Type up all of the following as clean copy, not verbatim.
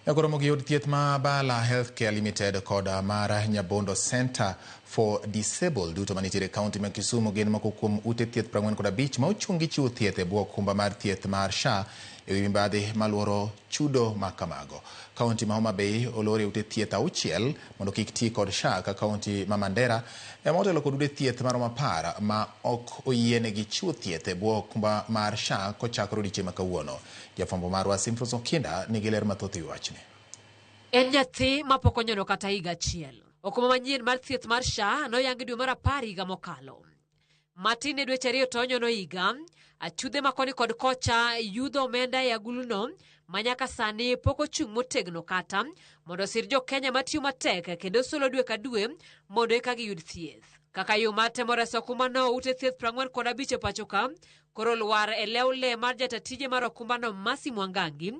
Nyakoromo gi od thieth ma Bala Healthcare Limited kod mar Nyabondo Center for Disabled duto manitiere e kaunti ma Kisumu gin moko kuom ute thieth 45 ma ochung' gi chiwo thieth e bwo okumba mar thieth mar SHA e wi mibadhi maluoro chudo ma kamago. Kaunti ma Homa Bay olor e ute thieth auchiel mondo kik ti kod SHA ka kaunti ma Mandera ema otelo kod ute thieth maromo 10 ma ok oyienegi chiwo thieth e bwo okumba mar SHA kochakore odiechieng' ma kawuono. Jafwambo marwa Simfros Okinda nigi ler mathoth e wi wachni. En nyathi mapok onyono kata higa achiel. Okumba manyien mar thieth mar SHA noyangi dwe mar 10 higa mokalo. Matin ne dweche 2 to onyono higa, achudhe ma koni kod kocha yudho omenda e aguluno ma nyaka sani pok ochung' motegno kata mondo osir jo Kenya matiyo matek kendo solo dwe ka dwe mondo eka giyud thieth. Kaka yo mar temo reso okumbano, ute thieth 45 e pacho ka koro lwar e lew le mar jata tije mar okumbano Mercy Mwangangi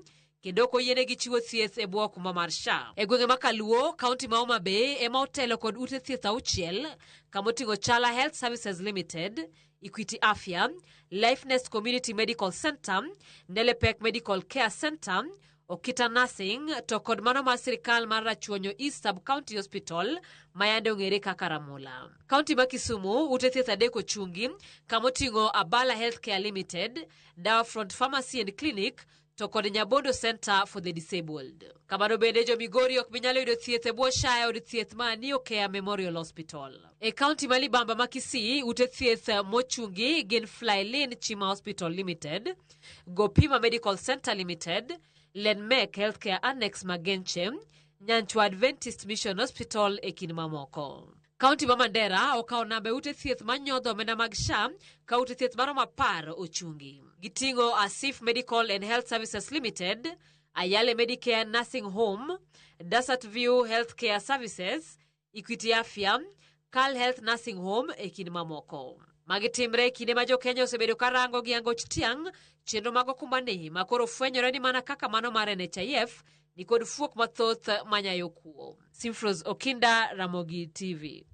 kendo ok oyienegi chiwo thieth e bwo okumba mar SHA. E gwenge ma Kaluo, kaunti ma Homa Bay ema otelo kod ute thieth 6 kamoting'o Chala Health Services Limited, Equity Afya, Life Nest Community Medical Center, Nelepek Medical Care Center, Okita Nursing to kod mano mar sirikal mar Rachuonyo East Sub-County Hospital ma yande ong'ere kaka Ramola. Kaunti ma Kisumu, ute thieth 3 ochungi kamoting'o Abala Healthcare Limited, Dawa Front Pharmacy and Clinic to kod Nyabondo Center for the Disabled. Kamano bende jo Migori ok bi nyalo yudo thieth e bwo SHA e od thieth ma Neo Care Memorial Hospital. E kaunti ma Libamba ma Kisii, ute thieth mochungi gin Flylin Chima Hospital Limited, Gopima Medical Center Limited, Lenmek Healthcare Annex Magenche, Nyanchwa Adventist Mission Hospital e kind mamoko. Kaunti ma Mandera okawo namba e ute thieth manyodho omenda mag SHA ka ute thieth maromo 10 ochungi. Giting'o Asif Medical and Health Services Limited, Ayale Medicare Nursing Home, Desert View Healthcare Services, Equity Afya, Cal Health Nursing Home e kind mamoko. Magi timre e kinde ma jo-Kenya osebedo ka rango gi angoch tiang' chenro mag okumbani ma koro fwenyore ni mana kaka mano mar NHIF ni kod fuok mathoth manyayo kuo. Simfros Okinda, Ramogi TV.